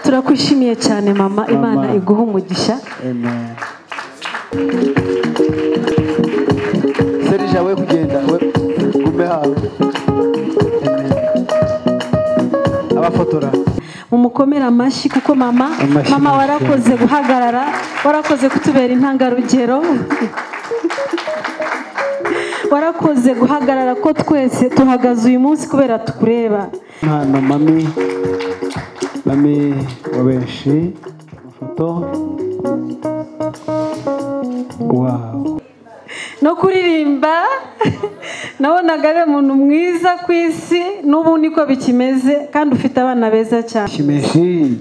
Turakwishimiye cyane mama, Imana iguhe umugisha. Amen. Serija we kugenda we gume hawe. Amen. Abafotora mumukomera amashyi kuko mama warakoze guhagarara, warakoze kutubera intangarugero, warakoze guhagarara ko twese tuhagaze uyu munsi kubera tukureba. Hano mami wa benshi amafoto. Wow. No kuririmba nabonaga ari umuntu mwiza ku isi, n'ubu niko bikimeze, kandi ufite abana beza cyane. Shimeshi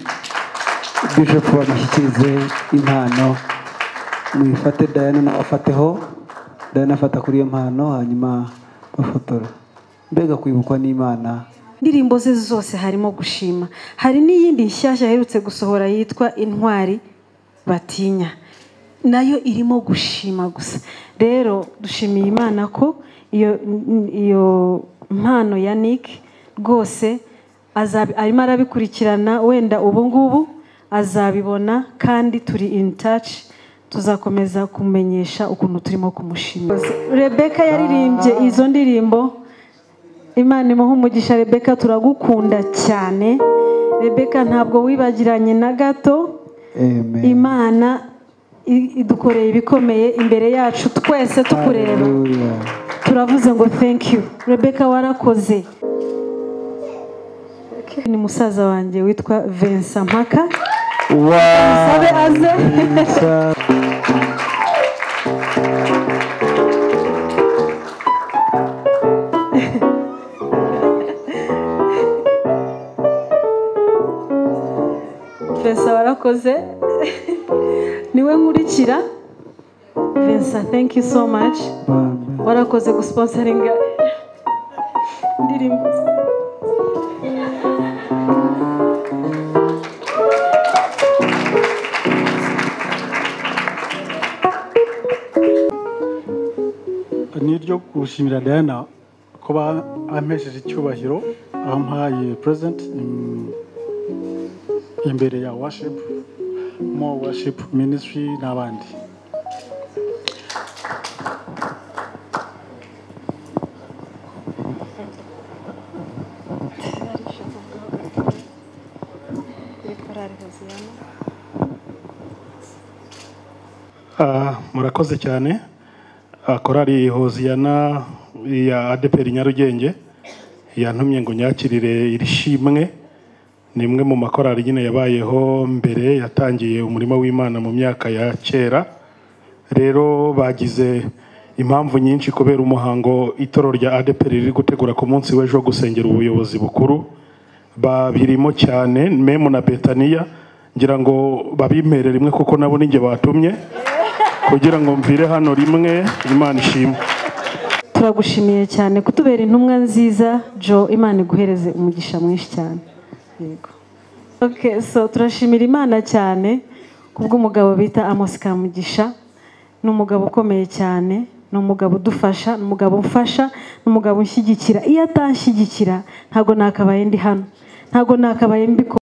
Bishop bamushyikirize impano, muyifate Diana nawe afateho, Diana afata kuri iyo mpano hanyuma bafotora. Mbega kwibukwa n'Imana. Indirimbo ze zose harimo gushima. Hari n'iyindi nshyashya aherutse gusohora yitwa Intwari Batinya, nayo irimo gushima gusa. Rero dushimiye Imana ko iyo mpano ya Nick rwose arimo arabikurikirana, wenda ubu ngubu azabibona, kandi turi in touch, tuzakomeza kumenyesha ukuntu turimo kumushima. Rebecca yaririmbye izo ndirimbo, Imana imuhe umugisha. Rebecca turagukunda cyane. Rebecca ntabwo wibagiranye na gato. Amen. Imana idukoreye ibikomeye imbere yacu twese tukureba. Turavuze ngo thank you Rebecca, warakoze. Ni musaza wanjye witwa Vincent Mpaka. Wow. Musabe aze. Vincent warakoze, niwe nkurikira. Vincent, thank you so much. Warakoze gusponsoringa indirimbo. Niryo gushimira Diana kuba ampesheje icyubahiro, ampaye present imbere ya worship, more worship ministry n'abandi. Murakoze cyane. Korali Hoziyana ya ADEPR Nyarugenge yantumye ngo nyakirire iri shimwe. Ni imwe mu makorali nyine yabayeho mbere, yatangiye umurimo w'Imana mu myaka ya kera. Rero bagize impamvu nyinshi kubera umuhango itoro rya ADEPR riri gutegura ku munsi w'ejo gusengera ubuyobozi bukuru, babirimo cyane memu na Betania, ngira ngo babimpere rimwe kuko nabo ninjye batumye kugira ngo mvire hano rimwe. Imana ishimwe. Turagushimiye cyane kutubera intumwa nziza Jo, Imana iguhereze umugisha mwinshi cyane. Yego. Okay, so turashimira Imana cyane kubw'umugabo bita Amos Kamugisha. Ni umugabo ukomeye cyane, ni umugabo udufasha, ni umugabo umfasha, ni umugabo unshyigikira. Iyo atanshyigikira ntabwo nakabaye ndi hano, ntabwo nakabaye mbikora.